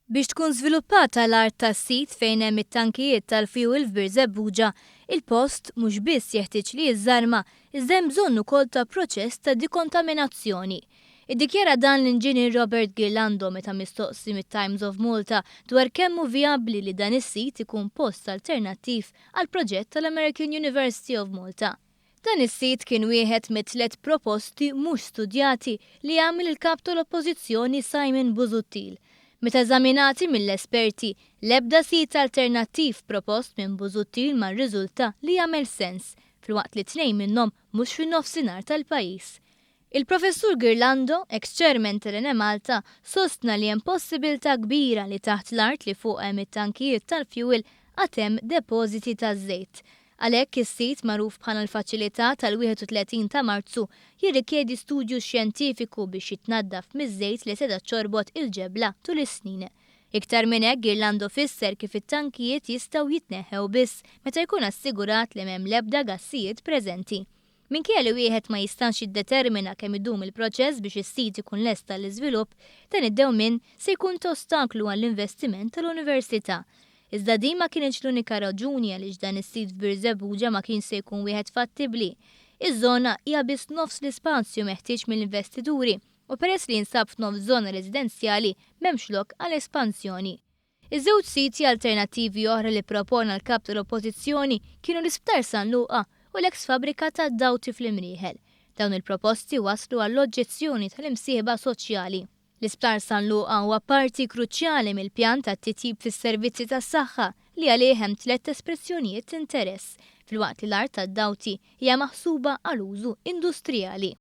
Biex tkun żviluppata l-art tas-sit fejn hemm it-tankijiet tal-fjuwil f'Birżebbuġa, il-post mhux biss jeħtieġ li jiżżarma, iżda hemm bżonn ukoll ta' proċess ta' dikontaminazzjoni. Iddikjara dan l-Inġinier Robert Ghirlando meta mistoqsi mit-Times of Malta dwar kemm hu vijabbli li dan is-sit ikun post alternattiv għall-proġett tal-American University of Malta. Dan is-sit kien wieħed mit-tliet proposti mhux studjati li għamel il-Kap tal-Oppożizzjoni Simon Busuttil. Meta eżaminati mill-esperti, l-ebda sit alternattiv propost minn Busuttil ma rriżulta li jagħmel sens, filwaqt li tnejn minnhom mhux fin-nofsinhar tal-pajjiż. Il-Professur Ghirlando, ex-Chairman tal-Enemalta, sostna li hemm possibilità kbira li taħt l-art li fuqha hemm it-tankijiet tal-fjuwil għad hemm depożiti taż-żejt. Għalhekk is-sit magħruf bħala l-Faċilità tal-31 ta' Marzu jirrikjedi studju xjentifiku biex jitnaddaf miż-żejt li seta' ċorbot il-ġebla tul is-snin. Iktar minn hekk, Ghirlando fisser kif it-tankijiet jistgħu jitneħħew biss meta jkun assigurat li m'hemm l-ebda gassijiet preżenti. Minkejja li wieħed ma jistax jiddetermina kemm idum il-proċess biex is-sit ikun lest għall-iżvilupp, dan id-dewmien se jkun ta' ostaklu għall-investiment tal-Università. Iżda din ma kinitx l-unika raġuni għaliex dan is-sit f'Birżebbuġa ma kienx se jkun wieħed fattibbli. Iż-żona hija biss nofs l-ispazju meħtieġ mill-investituri u peress li jinsab f'nofs żona residenzjali m'hemmx lok għal espansjoni. Iż-żewġ siti alternattivi oħra li ppropona l-Kap tal-Oppożizzjoni kienu l-Isptar San Luqa u l-eks fabbrika tad-Dawti fl-Imrieħel. Dawn il-proposti wasslu għall-oġġezzjoni tal-imsieħba soċjali. L-Isptar San Luqa huwa parti kruċjali mill-pjan tat-titjib fis-servizzi tas-saħħa li għalih hemm tlett espressjonijiet t'interess, filwaqt li l-art tad-Dawti hija maħsuba għal użu industrijali.